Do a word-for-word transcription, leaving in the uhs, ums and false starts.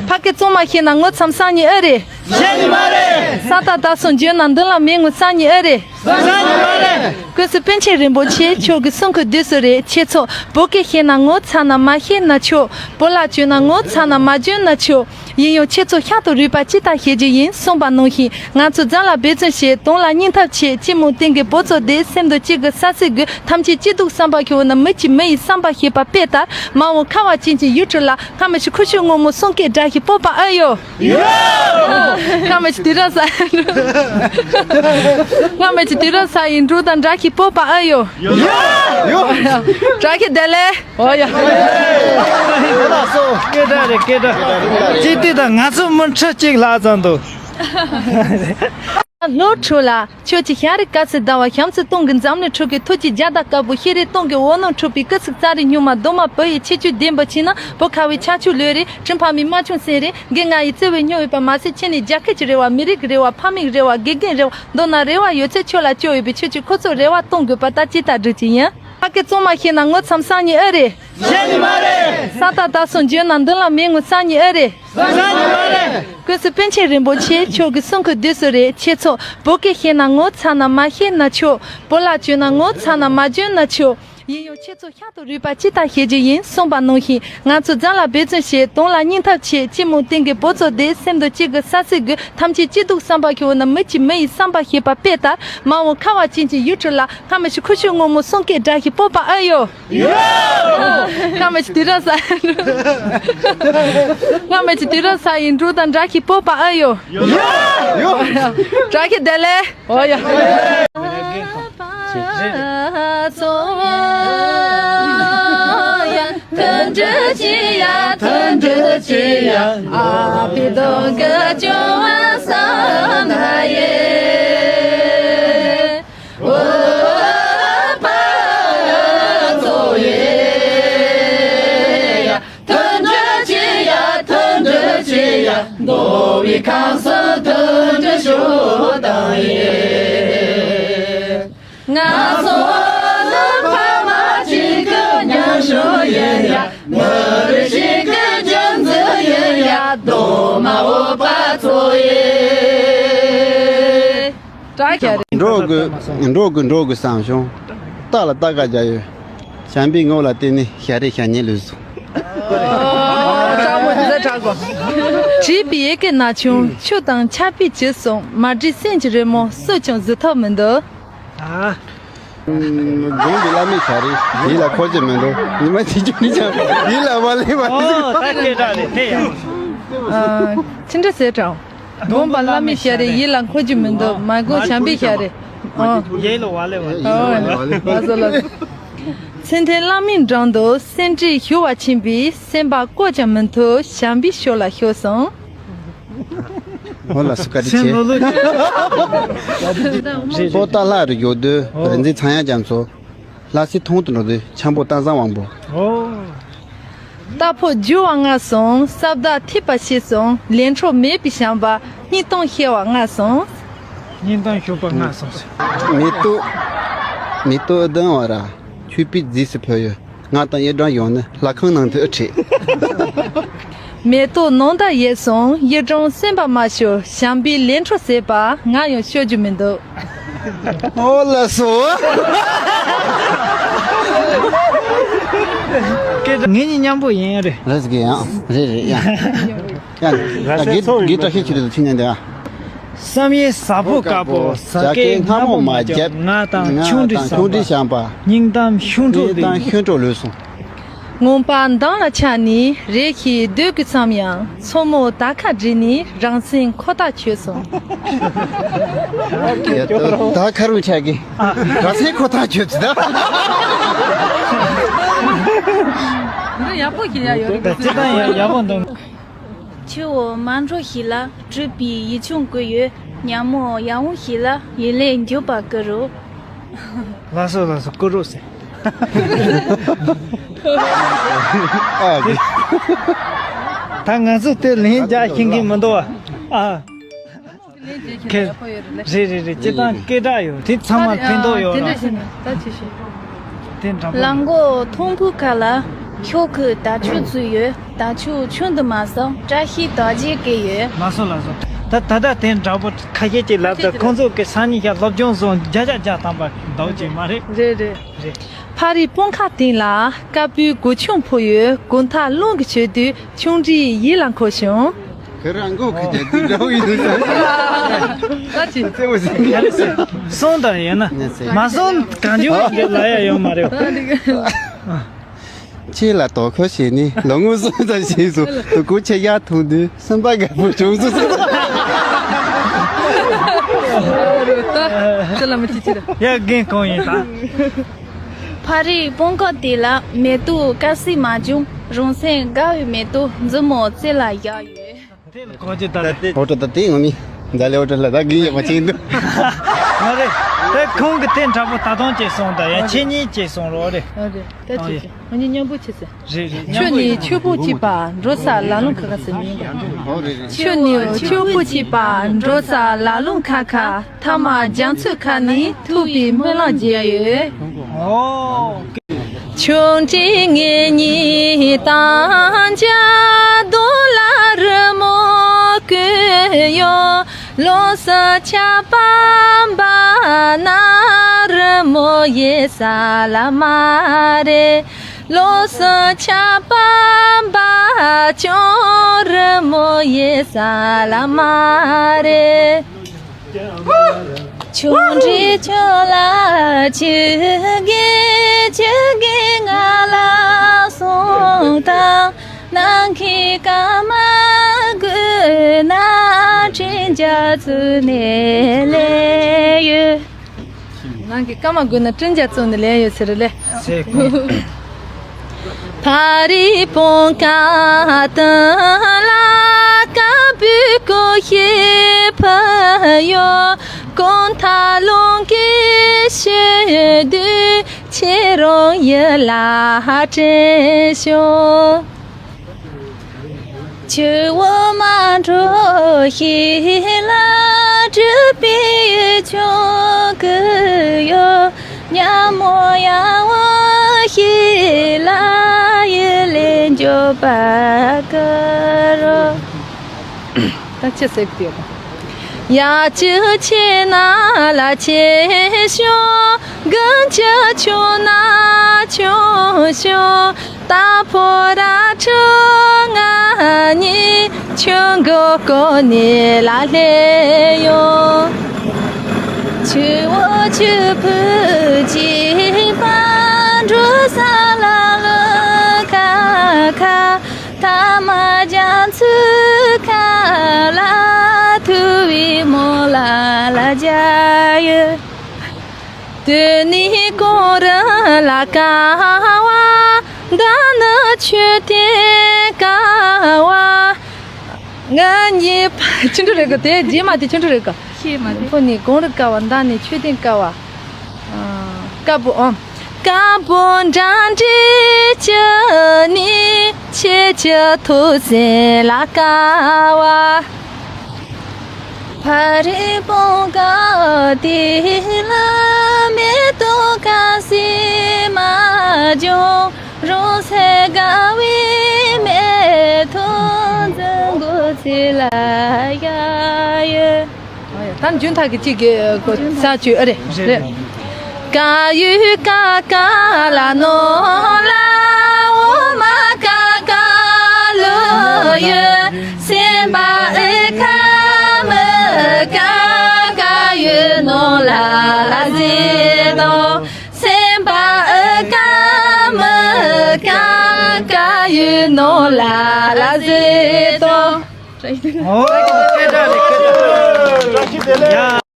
ཕ་སྐད་གཙང་མ་བཤད་ན་ངོ་ཚ་ས་ནི་ཨེ་རེད། བཤད་ནི་མ་རེད། ས་ཏག་ཏག་སོང་བརྗོད་ན་མདུན་ལམ་མེད་ངོ་ཚ་ནི་ཨེ་རེད། ས་ནི་མ་རེད། ཀུན་གཟིགས་པཎ་ཆེན་རིན་པོ་ཆེ་མཆོག་གི་གསུང་གི་བདུད་རྩི་རེད། ཁྱེད་ཚོ་བོད་སྐད་བཤད་ན་ངོ་ཚ་ན་མ་བཤད་ན་ཆོག་བོད་ལྭ་གྱོན་ན་ངོ་ཚ་ན་མ་གྱོན་ན་ཆོག་ཡིན་ཡང་ཁྱེད་ཚོ་ཤ་དང་རུས་པ་ཅི་ལྟར་བྱེད་རྒྱུ་ཡིན་གསུངས་པ་ནང་བཞིན། ང་ཚོ་རྫ་ལ་འབད་བརྩོན་བྱེད། དོན་ལ་སྙིང་སྟོབས་ཆེ། སྤྱི་མོ་སྟེང་གི་བོད་ཚོ་དེ་སེམས་དང་གཅིག་གི་ས་སྲིད་དགོས། ཐམས་ཅད་སྐྱིད་སྡུག་བསམ་པ་ཁྱོད་ན་མི་གཅིག་མི་ཡི་བསམ་པ་ཤེས་པ་དཔེ་ལྟར། མ་འོངས་ཁ་བ་ཅན་གྱི་ཡུལ་གྲུ་ལ། ཁ་མི་ཤི་ཁུ་ཤུ་སྔོན་མོ་གསུང་སྐད་སྒྲ་ཞིག་སྤོབས་པ་ཨེ་ཡོད། ཡོད། ཁ་མི་ཤི་དུས་རབས་གསར། ཁ་མི་ཤི་དུས་རབས་གསར་ཡིན་འགྲོ་དང་འདྲ་ཞིག་སྤོབས་པ་ཨེ་ཡོད། ཡོད། ཡོད། བཀྲ་ཤིས་བདེ་ལེགས། ཨོ་ཡ། ལགས་སོ། སྐད་གྲགས་རེད། སྐད་གྲགས། ཅི་སྟེ་ད་ང་ཚོ་མི་ཁྲི་གཅིག་ལྷག་ཙམ་འདུག་ལོ་དྲུག་ལ། ཁྱོད་ཀྱི་ཤ་རི་དཀར་སེར་ཟླ་བ་ཤམ་སི་སྟོང་གི་འཛམ་གླིང་ཁྲོད་ཀྱི་ཐུགས་ཀྱི་རྒྱ་ཟླ་དཀར་པོ་ཤེས་རིག་སྟོང་གི་འོད་སྣང་འཕྲོ་བའི་སྐུ་གཟུགས་རྩ་རི་སྨྱུག་མ་རྡོག་མ་བུ་ཡི་ཁྱེད་ཆོས་ལྡན་པ་ཕྱིན་ན་བོད་ཁ་བའི་ཆ་ཆུ་ལོས་རེད། དྲིན་ཕ་མའི་རྨ་ཆུང་སེང་རེད། དགེ་ང་ཡི་བརྩེ་བའི་སྨྱོ་ཡོད་པ་མ་ཟད་ཁྱེད་ནི་རྒྱལ་ཁབ་ཀྱི་རེ་བ་མི་རིགས་ཀྱི་རེ་བ་ཕ་མའི་རེ་བ་དགེ་རྒན་རེ་བ་མདོར་ན་རེ་བ་ཡོད་ཚད་ཁྱོད་ལ་བཅོལ་ཡོད་པའི་ཁྱོད་ཀྱི་ཁོ་ཚོའི་རེ་བ་སྟོང་དགོས་པ་ད་ཅི་ལྟར་སྒྲུབ་ཀྱི་ཡིན། ཕ་སྐད་གཙང་མ་བཤད་ན་ངོ་ཚ་ས་ནི་ཨེ་རེད། བཤད་ནི་མ་རེད། ས་ཏག་ཏག་སོང་བརྗོད་ན་མདུན་ལམ་མེད་ངོ་ཚ་ནི་ཨེ་རེད། ས་ནི་མ་རེད། ཀུན་གཟིགས་པཎ་ཆེན་རིན་པོ་ཆེ་མཆོག་གི་གསུང་གི་བདུད་རྩི་རེད། ཁྱེད་ཚོ་བོད་སྐད་བཤད་ན་ངོ་ཚ་ན་མ་བཤད་ན་ཆོག་བོད་ལྭ་གྱོན་ན་ངོ་ཚ་ན་མ་གྱོན་ན་ཆོག་ཡིན་ཡང་ཁྱེད་ཚོ་ཤ་དང་རུས་པ་ཅི་ལྟར་བྱེད་རྒྱུ་ཡིན་གསུངས་པ་ནང་བཞིན། ང་ཚོ་རྫ་ལ་འབད་བརྩོན་བྱེད། དོན་ལ་སྙིང་སྟོབས་ཆེ། སྤྱི་མོ་སྟེང་གི་བོད་ཚོ་དེ་སེམས་དང་གཅིག་གི་ས་སྲིད་དགོས། ཐམས་ཅད་སྐྱིད་སྡུག་བསམ་པ་ཁྱོད་ན་མི་གཅིག་མི་ཡི་བསམ་པ་ཤེས་པ་དཔེ་ལྟར། མ་འོངས་ཁ་བ་ཅན་གྱི་ཡུལ་གྲུ་ལ། ཁ་མི་ཤི་ཁུ་ཤུ་སྔོན་མོ་གསུང་སྐད་སྒྲ་ཞིག་སྤོབས་པ་ཨེ་ཡོད། ཡོད། ཁ་མི་ཤི་དུས་རབས་གསར། ཁ་མི་ཤི་དུས་རབས་གསར་ཡིན་འགྲོ་དང་འདྲ་ཞིག་སྤོབས་པ་ཨེ་ཡོད། ཡོད། ཡོད། བཀྲ་ཤིས་བདེ་ལེགས། ཨོ་ཡ། མཐུན་སྒྲིལ་གྱིས་ཡ། མཐུན་སྒྲིལ་གྱིས་ཡ། ཨ་ཕི་དོན་གྱི་སྐྱོ་བ་བསམ་ན་ཡེ། ང་ཚོ་ནི་ཕ་མ་གཅིག་གི་མཉམ་ཞུགས་ཡིན་ཡ། མི་རིགས་གཅིག་གི་རྒྱུད་འཛིན་ཡིན་ཡ། གདོང་མ་འོད་པ་ཚོ་ཡིན། འགྲོ་དགོས། འགྲོ་དགོས། འགྲོ་དགོས་བསམ་བྱུང་། རྟ་ལ་རྟ་ཁ་རྒྱག་ཡོད། བྱམས་པའི་ངོ་ལ་བལྟས་ནས་ཞལ་རས་ཞལ་ཉེ་ལུས་སོང་། དྲིས་པའི་ཡི་གེ་ན་ཆུང་ཆུ་དང་ཆར་པའི་བྱིས་སོང་། མ་བྲིས་སེམས་ཀྱི་རི་མོ་སུས་ཀྱང་བཟོ་ཐུབ་མི་འདུག་ཨ། དགོན་པའི་བླ་མའི་ཞལ་རས་ཡིད་ལ་འཁོར་གྱི་མི་འདུག་ཉི་མ་ཆེ་ཆུང་ནི་ཀྱང་ཡིད་ལ་མ་སླེབས་པ། ཨོ། ད་སྐད་གྲགས་རེད་དེ་ཡང་། ཨ། ཅི་འདྲ་ཟེར་དྲང་། དགོན་པ་བླ་མའི་ཞལ་རས་ཡིད་ལ་འཁོར་གྱི་མི་འདུག་མ་དགོན་བྱམས་པའི་ཞལ་རས། ཨོ། ཡིད་ལ་བ་ལེ་བ་ལེ། ཨོ། ལགས་སོ་ལགས་སོ། མཚན་ལྡན་བླ་མའི་འགྲམ་དུ་སེམས་ཁྲལ་ཞུ་བར་ཕྱིན་པས། སེམས་པ་བཀོད་ཀྱང་མི་ཐུབ་བྱམས་པའི་ཕྱོགས་ལ་ཤོར་སོང་། ཨོ་ལགས་སོ། བཀའ་དྲིན་ཆེ། སེམས་ལྷོད་ལྷོད་བྱས། རེད་པོ་རེད། ཏཱ་ལ་རུ་ཡོད་དུས། ཨོ། རིག་འཛིན་ཚངས་དབྱངས་རྒྱ་མཚོ། ལྷ་སའི་ཐང་དུ་འགྲོ་དུས་འཁྱམ་པོ་སྟག་བཟང་དབང་པོ། ཨོ། རྟ་ཕོ་རྒྱུག་པ་ངར་སོང་། ས་བདག་ཐིགས་པ་ཕྱེ་སོང་། ལས་འཕྲོ་མེད་པའི་བྱམས་པ། སྙིང་གཏམ་བཤད་པ་ངར་སོང་། སྙིང་གཏམ་ཤོད་པ་ངར་སོང་ཟེར། མེ་ཏོག་མེ་ཏོག་ལྡུམ་ར་མཆོད་པའི་རྫས་སུ་ཕུལ་ཡོད། ང་དང་གཡུ་སྦྲང་ཡོང་ནི་ལྷ་ཁང་ནང་དུ་ཨེ་ཁྲིད། མེ་ཏོག་ནང་ད་ཡལ་སོང་། གཡུ་སྦྲང་སེམས་པ་མ་ཤོར། བྱམས་པའི་ལས་འཕྲོ་ཟད་པ་ང་ཡང་ཤོར་རྒྱུ་མི་འདུག་ཨོ་ལགས་སོ། སྐད་གྲགས་ངེད་གཉིས་མཉམ་པོ་ཡིན་རེད། རེད་ཟེར་གི་ཡང་རེད་རེད་ཡ། ཡ་གི་གི་བཀྲ་ཤིས་ཆོས་སྒྲོན་ཆིག་ཉན་དེ་ཡ། བསམ་ཡས་ཟ་ཕོ་དཀར་པོ། ཟ་སྐད་སྔ་མོ་མ་བརྒྱབ། ང་དང་ཆུང་འདྲིས་བསམ་པ། སྙིང་གཏམ་ཤུན་གྲོགས་ལུས། ངང་པ་མདུན་ལ་ཆགས་ནས་རེ་ཞིག་སྡོད་དགོས་བསམ་ཡང་། མཚོ་མོ་དར་ཁ་བསྒྲིགས་ནས་རང་སེམས་ཁོ་ཐག་ཆོད་སོང་། དར་ཁ་རུ་ཆགས་ཀྱི་རང་སེམས་ཁོ་ཐག་ཆོད་ཚུལ། འདི་ཡག་པོ་ཞིག་ཡ་ཡོད་རེད། ད་ཅི་ད་ཡ་ཡག་པོ་འདུག་ཆུ་བོ་མ་འགྲོ་ཞིག་ལ་གྲུབ་པའི་ཡིག་ཆུང་བསྐུར་ཡོད། ཉ་མོ་ཡར་འོང་ཞིག་ལ་ཡིག་ལན་འཇུག་པར་བསྐུལ་རོགས། ལགས་སོ་ལགས་སོ། བསྐུར་རོགས་ཟེར། ཨ་ཀི། ད་ང་ཚོ་དེ་ལན་རྒྱག་ཤེས་ཀྱི་མི་འདུག་བ། ཨ། ཁེ། རེད་རེད་རེད། སྤྱིར་བཏང་སྐད་གྲགས་ཡོད། དེ་ཚང་མ་ཕན་ཐོགས་ཡོད་ར། དེ་འདྲ་ཞིག་ནི་ད་ཅི་ཞིག་དེ་འདྲ་པོ། གླང་མགོ་མཐོན་པོའི་ཁ་ལ། ཤོག་གུ་དར་ལྕོག་བཙུགས་ཡོད། དར་ལྕོག་ཆུང་དུ་མ་སོང་། བཀྲ་ཤིས་རྟགས་བརྒྱད་བཀོད་ཡོད། ལགས་སོ་ལགས་སོ། ད་ད་ལྟ་དེ་འདྲ་པོ་ཁ་ཤས་ཀྱིས་ལབ་ད། ཁོང་ཚོ་གི་སང་ཉིན་ཞག་སློབ་སྦྱོང་སོང་བརྒྱ་ཆ་བརྒྱ་བཏང་པ་འདྲ་པོ་ཅིག་མ་རེད། རེད་རེད། རེད། ཕ་རིའི་སྤང་ཁ་སྟེང་ལ་དཀར་པོའི་གོས་ཆེན་ཕུབ་ཡོད། གོས་ཐག་རླུང་གིས་ཆོད་དུས་ཆུང་འདྲིས་ཡིད་ལ་འཁོར་བྱུང་། ཁྱེད་རང་མགོ་ཁ་རྒྱ་དུས་འདྲ་བོ་ཡིན་འདུག་ཟེར། ད་ཅི། གསུངས་དང་ཡིན་ན། མ་གསུངས་གང་བྱུང་འདི་ལ་ཡ་ཡོང་མ་རེད། ཁྱེད་ལ་དོ་ཁུར་བྱས་ནས་ལོ་ངོ་གསུམ་ཙམ་ཕྱིན་སོང་། དུ་གུ་ཆེ་ཡ་ཐུང་དུས་སེམས་པ་དགའ་པོ་བྱུང་སོང་། ད་ལ་མི་ཅི་ཅི་ར། ཡ་རྒན་གང་ཡིན་ད། ཕ་རིའི་སྤང་ཁ་དེ་ལ་མེ་ཏོག་དཀར་སེར་མ་བྱུང་། རང་སེམས་དགའ་བའི་མེ་ཏོག་མཛུབ་མོ་རྩེ་ལ་བཞག་ཡོད། དེ་ལ་གོ་ཅི་ལྟར་རེད། ཨོ་ཏོ་ད་དེ་ངོ་མི་འཛམ་གླིང་ཨོ་ཏོ་ལ་ད་གི་ཡོད་པ་ཅིག་འདུག་མ་རེད། དེ་ཁོང་གི་དེ་འདྲ་པོ་ད་དུང་ཅིག་གསུངས་དང་། ཡ་ཁྱེད་གཉིས་ཅིག་གསུངས་རོགས་རེད། ཨ་རེད། ད་ཨ་ཅི་ཡ། ཅི་ང་གཉིས་མཉམ་པོ་བྱེད་ཟེར། རེད་རེད། ཆུ་ནི་ཆུ་བོ་གཅིག་པ། འགྲོ་ས་ལ་ལུང་ཁ་ཁ་ཟེར་མིན། ཆུ་ནི་ཆུ་བོ་གཅིག་པ། འགྲོ་ས་ལ་ལུང་ཁ་ཁ། ཐ་མ་རྒྱ་མཚོའི་ཁ་ནས་ཐུག་པའི་སྨོན་ལམ་རྒྱག་ཡོད། ཨོ། ཆུང་འདྲིས་ངེད་གཉིས་དང་འཇའ་རྡོ་ལ་རི་མོ་ཀུན་ཡོད། ལོ་སུ་ཆ་པམ་པ་ན་རི་མོ་ཡེ་ས་ལ་མ་རེད། ལོ་སུ་ཆ་པམ་པ་ཅོང་རི་མོ་ཡེ་ས་ལ་མ་རེད། ཆུང་འདྲིས་ཁྱོད་ལ་ཅི་དགོས་ཅི་དགོས་ང་ལ་གསུངས་དང་། ནང་གི་སྐར་མ་དགོས་ན་སྤྲིན་རྒྱ་མཚོ་ནས་སླེབས་ཡོད། ནང་གི་སྐར་མ་དགོས་ན་སྤྲིན་རྒྱ་མཚོ་ནས་སླེབས་ཡོད་ཟེར་ལེ། ཟེར་གོ། ཕ་རི་སྤང་ཁ་དུ་ལ་དཀར་པོའི་གོས་ཕུབ་ཡོད། གོས་ཐག་རླུང་གིས་ཆོད་དུས་ཁྱེད་རང་ཡིད་ལ་དྲན་བྱུང་། ཆུ་བོ་མ་འགྲོ་ཞིག་ལ་གྲུབ་པའི་ཆུང་ཀུ་ཡོད། ཉ་མོ་ཡ་བོ་ཞིག་ལ་ཡུལ་ལས་འཇོག་པ་ཀ་རོ། ད་ཅི་ཟེར་གི་ཡོད་པ། ཡ་ཅི་ཆེ་ན་ལ་ཆེ་ཤོ། གང་ཅི་ཆུང་ན་ཆུང་ཤོ། ད་ཕོ་ར་ཁྲི་ང་གཉིས་ཆུ་མགོ་སྐོར་ནས་ལ་སླེབས་ཡོང་། ཆུ་བོ་ཆུ་བུ་གཅིག་པ་འགྲོ་ས་ལ་ལུ་ཁ་ཁ། ཐ་མ་རྒྱ་མཚོའི་ཁ་ལ་ཐུག་པའི་སྨོན་ལམ་ལ་རྒྱག་ཡོད། དུས་ནི་གངས་རི་ལ་དཀར་བ། ཟླ་ནི་མཆོད་རྟེན་དཀར་བ། ང་གཉིས་ཕ་ཆུ་འབྲུ་རེད་གི། དེ་རྗེས་མ་དེ་ཆུ་འབྲུ་རེད་གི། ཤེས་མ་དེ། ཕོ་ནི་གངས་རི་དཀར་བ། མདའ་ནི་མཆོད་རྟེན་དཀར་བ། ཨ། དཀར་པོ་ཨང་། དཀར་པོ་འདྲ་འདྲའི་ཆུ་ནི་ཁྱེད་ཀྱི་ཐུགས་སེམས་ལ་དཀར་བ། ཕ་རི་སྤང་ཁ་དེ་ལ་མེ་ཏོག་ཁ་སེར་མ་བྱུང་། རང་སེམས་དགའ་བའི་མེ་ཏོག་འཛུམ་གོ་ཚེ་ལ་ཡ་ཡོད། ད་འཇུན་ཐག་གི་གཅིག་གི་ས་བཅུ་ཨ་རེད། རེད། ཀ་ཡུ་ཀ་ཀ་ལ་ནོ་ལ་འོ་མ་ཀ་ཀ་ལུ་ཡོད། སེམས་པ་ཨེ་ཁ་མི་ཀ་ཀ་ཡུ་ནོ་ལ་ལ་ཟེར་དོ། སེམས་པ་ཨེ་ཁ་མི་ཀ་ཀ་ཡུ་ནོ་ལ་ལ་ཟེར་དོ། ཨོ། སྐད་གྲགས་རེད། སྐད་གྲགས་རེད། ཡ།